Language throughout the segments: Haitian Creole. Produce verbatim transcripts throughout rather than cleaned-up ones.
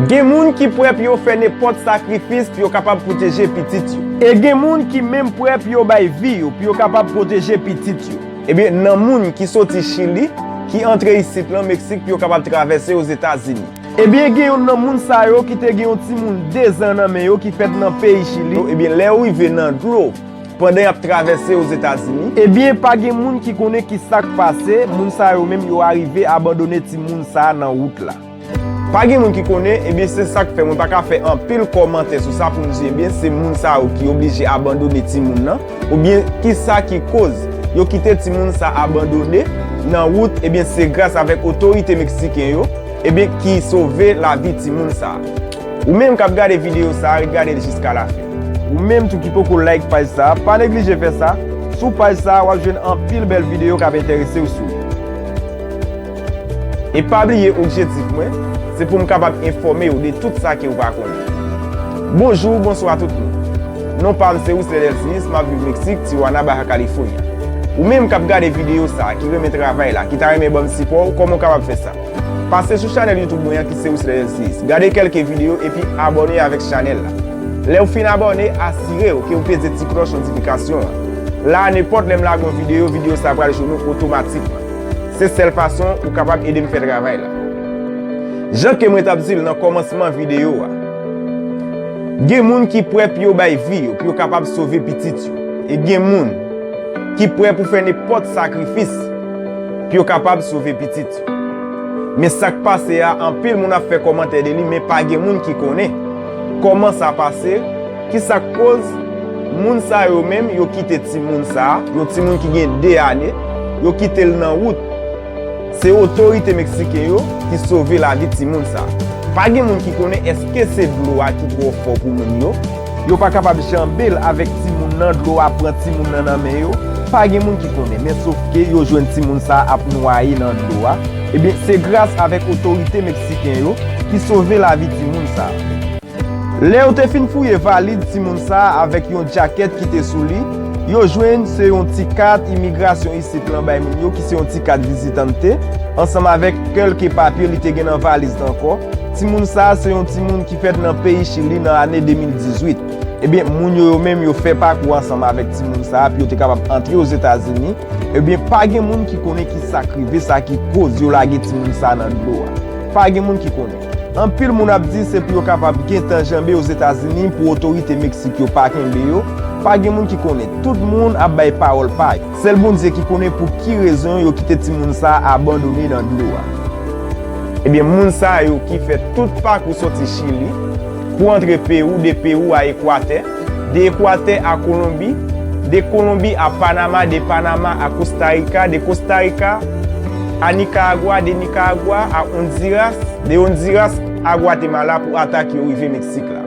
Gen moun ki prè pou yo fè nenpòt sakrifis pou yo kapab pwoteje pitit yo. E gen moun ki menm prè pou yo bay vi yo pou yo kapab pwoteje pitit yo. Ebyen, nan moun ki soti Chili, ki antre isit lan Meksik pou yo kapab travèse Ozetazini. Ebyen, gen youn nan moun sa yo ki te gen yon timoun de zan nan men yo ki fèt nan peyi Chili. Ebyen, lè yo rive nan dlo, pandan y ap travèse Ozetazini. Ebyen, pa gen moun ki konnen ki sa k pase, moun sa yo menm yo arive abandone timoun sa a nan wout la. Pa gen moun ki konnen, ebyen, se sa k fè mwen pa ka fè anpil kòmantè sou sa pou m di, ebyen, se moun sa yo ki oblije abandone timoun nan, oubyen ki sa ki koz yo kite timoun sa abandone nan wout, ebyen, se gras avèk otorite meksiken yo, ebyen, ki sove lavi timoun sa a. Ou menm k ap gade videyo sa a, ret gade l jiska lafen. Ou menm tou ki poko like paj sa a, pa neglije fè sa. Sou paj sa a, w ap jwenn anpil bèl videyo k ap enterese w sou li. E pa bliye objektif mwen, se pou m kapab enfòme w de tout sa ke w pa konnen. Bonjou, bonswa tout moun. Non pa m se Wisler Delcius, m ap viv Meksik, Tijuana, Baja California. Ou menm k ap gade videyo sa a, ki renmen travay la, ki ta renmen ban m sipò, kòman w kapab fè sa? Pase sou chanèl YouTube mwen an ki se Wisler Delcius. Gade kèlke videyo epi abòne avèk chanèl la. Lè w fin abòne, asire w ke w peze ti klòch notifikasyon an. La a, nenpòt lè m lage yon videyo, videyo sa a pral jwenn ou otomatikman. Se sèl fason ou kapab ede m fè travay la. Jan ke mwen t ap di l nan kòmansman videyo a, gen moun ki prè pou yo bay vi yo, pou yo kapab sove pitit yo. E gen moun ki prè pou fè nenpòt sakrifis pou yo kapab sove pitit yo. Men sa k pase a, anpil moun ap fè kòmantè de li, men pa gen moun ki konnen kòman sa pase, ki sa k koz moun sa yo menm, yo kite timoun sa a, yon timoun ki gen de ane, yo kite l nan wout. Se otorite meksiken yo ki sove lavi timoun sa a. Pa gen moun ki konnen èske se dlo a ki twò fò pou moun yo. Yo pa kapab janbe l avèk timoun nan, dlo a pran timoun nan nan men yo. Pa gen moun ki konnen, men sof ke yo jwenn timoun sa a ap nwaye nan dlo a. Ebyen, se gras avèk otorite meksiken yo ki sove lavi timoun sa a. Lè yo te fin fouye valiz timoun sa a avèk yon djakèt ki te sou li, yo jwenn se yon ti kat imigrasyon isit lan bay moun yo, ki se yon ti kat vizitante, ansanm avèk kèlke papye li te gen nan valiz la ankò. Timoun sa a se yon timoun ki fèt nan peyi Chili nan ane de mil dizuit. Ebyen, moun yo, yo menm, yo fè pakou ansanm avèk timoun sa a pou yo te kapab antre Ozetazini. Ebyen, pa gen moun ki konnen ki sa k rive, sa ki koz yo lage timoun sa a nan dlo a. Pa gen moun ki konnen. Anpil moun ap di se pou yo kapab gentan janbe Ozetazini pou otorite Meksik yo pa kenbe yo. Pa gen moun ki konnen. Tout moun ap bay pawòl pa yo. Sèl Bondye ki konnen pou ki rezon yo kite timoun sa a abandone nan dlo a. Ebyen, moun sa yo ki fè tout pakou soti Chili pou antre Pewou, de Pewou a Ekwatè, de Ekwatè a Kolonbi, de Kolonbi a Panama, de Panama a Kostarika, de Kostarika a Nikaragwa, de Nikaragwa a Ondiras, de Ondiras a Gwatemala pou ata ke yo rive Meksik la.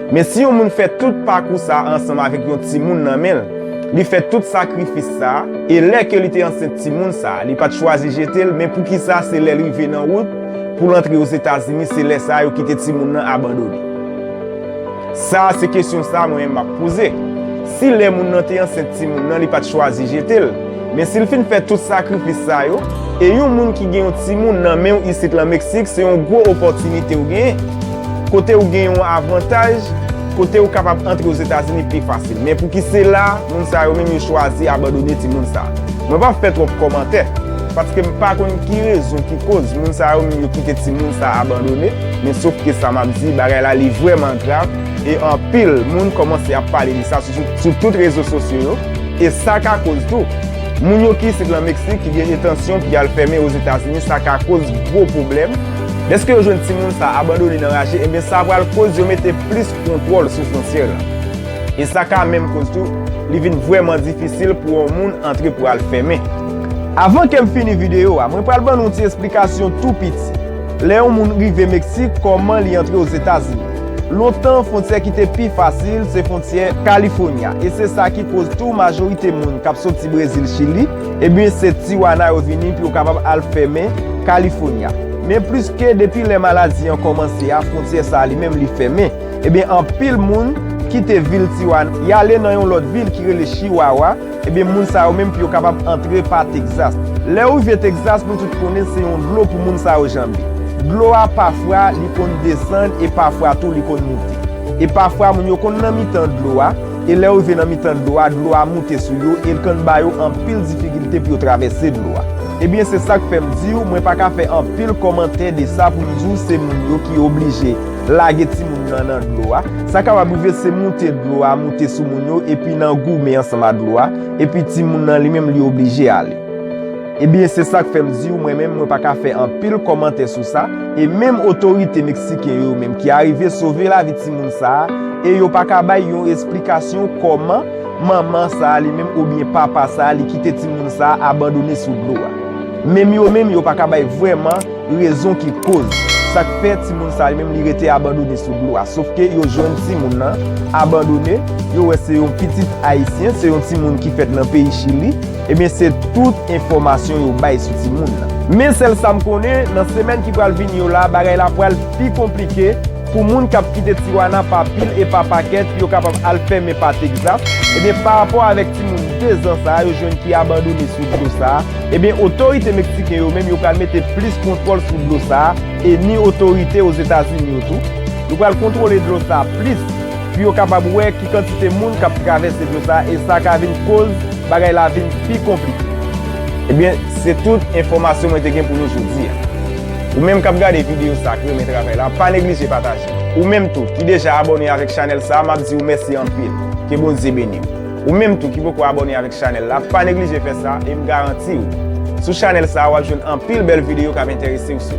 Men si yon moun fè tout pakou sa a ansanm avèk yon timoun nan men l, li fè tout sakrifis sa a, e lè ke li te ansent timoun sa a, li pa t chwazi jete l, men poukisa se lè l rive nan wout pou l antre Ozetazini, se lè sa a yo kite timoun nan abandone? Sa a se kesyon sa a mwen menm m ap poze. Si lè moun nan te ansent timoun nan, li pa t chwazi jete l, men si l fin fè tout sakrifis sa yo, e yon moun ki gen yon timoun nan men w isit lan Meksik, se yon gwo opòtinite w genyen, kote w gen yon avantaj, kote w kapab antre Ozetazini pi fasil. Men pouki se la, moun sa yo menm yo chwazi abandone timoun sa a? Mwen p ap fè twòp kòmantè, paske m pa konn ki rezon ki koz moun sa yo menm yo kite timoun sa a abandone, men sof ke sa m ap di, bagay la li vrèman grav, e anpil moun kòmanse ap pale de sa sou, sou, sou tout rezo sosyo yo, e sa ka koz tou, moun yo ki isit lan Meksik ki gen entansyon pou y al fèmen Ozetazini, sa ka koz gwo pwoblèm. Dèske yo jwenn timoun sa abandone nan raje, ebyen sa pral koz yo mete plis kontwòl sou fwontyè la. E sa ka menm koz tou, li vin vrèman difisil pou yon moun antre pou al fèmen. Avan ke m fini videyo a, mwen pral ban nou yon ti esplikasyon tou piti. Lè yon moun rive Meksik, kòman li antre Ozetazini? Lontan, fwontyè ki te pi fasil, se fwontyè California. E se sa ki koz tou majorite moun k ap soti Brezil, Chili, ebyen, se Tijuana yo vini pou yo kapab al fèmen California. Men plis ke depi lè maladi an kòmanse a, fwontyè sa a li menm li fèmen. Ebyen, anpil moun kite vil Tijuana, y ale nan yon lòt vil ki rele Chihuahua. Ebyen, moun sa yo menm pou yo kapab antre pa Texas. Lè w rive Texas, nou tout konnen se yon dlo pou moun sa yo janbe. Dlo a pafwa li konn desann e pafwa tou li konn moute. E pafwa moun yo konn nan mitan dlo a, e lè yo rive nan mitan dlo a, dlo a moute sou yo e l konn ba yo anpil difikilte pou yo travèse dlo a. Ebyen, se sa k fè m di w, mwen pa ka fè anpil kòmantè de sa pou m di w se moun yo ki oblije lage timoun nan nan dlo a. Sa kapab rive se moute dlo a moute sou moun yo epi nan goumen ansanm a dlo a, epi timoun nan li menm li oblije ale. Ebyen, se sa k fè m di w, mwen menm, mwen pa ka fè anpil kòmantè sou sa, e menm otorite meksiken yo menm ki arive sove lavi timoun sa a, e yo pa ka bay yon esplikasyon kòman manman sa a li menm oubyen papa sa a li kite timoun sa a abandone sou dlo a. Menm yo menm, yo pa ka bay vrèman rezon ki koz sa k fè timoun sa a li menm li rete abandone sou dlo a. Sofke yo jwenn timoun nan abandone, yo wè se yon pitit ayisyen, se yon timoun ki fèt nan peyi Chili, ebyen se tout enfòmasyon yo bay sou timoun nan. Men sèl sa m konnen, nan semèn ki pral vini yo la, bagay la pral pi konplike pou moun k ap kite Tijuana pa pil e pa pakèt pou yo kapab al fèmen pa Texas. Ebyen, pa rapò avèk timoun de zan sa a yo jwenn ki abandone sou dlo sa a, ebyen, otorite meksiken yo menm yo pral mete plis kontwòl sou dlo sa a, e ni otorite Ozetazini yo tou. Yo pral kontwole dlo sa a plis pou yo kapab wè ki kantite moun k ap travèse dlo sa a, e sa ka vin koz bagay la vin pi konplike. Ebyen, se tout enfòmasyon mwen te gen pou nou jodi a. Ou menm k ap gade videyo sa a, ki renmen travay la, pa neglije pataje. Ou menm tou ki deja abòne avèk chanèl sa a, m ap di w mèsi anpil. Ke Bondye beni w. Ou menm tou ki poko abòne avèk chanèl la, pa neglije fè sa e m garanti w, sou chanèl sa a, w ap jwenn anpil bèl videyo k ap enterese w sou.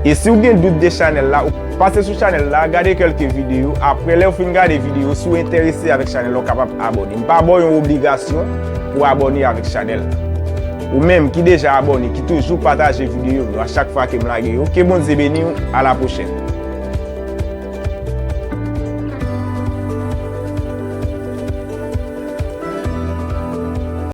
E si w gen dout de chanèl la, ou pase sou chanèl la, gade kèlke videyo, apre lè w fin gade videyo, si w enterese avèk chanèl la, w kapab abòne. M pa ba w yon obligasyon pou w abòne avèk chanèl la. Ou menm ki deja abòne, ki toujou pataje videyo m yo a chak fwa ke m lage yo, ke Bondye beni w, a la pwochèn.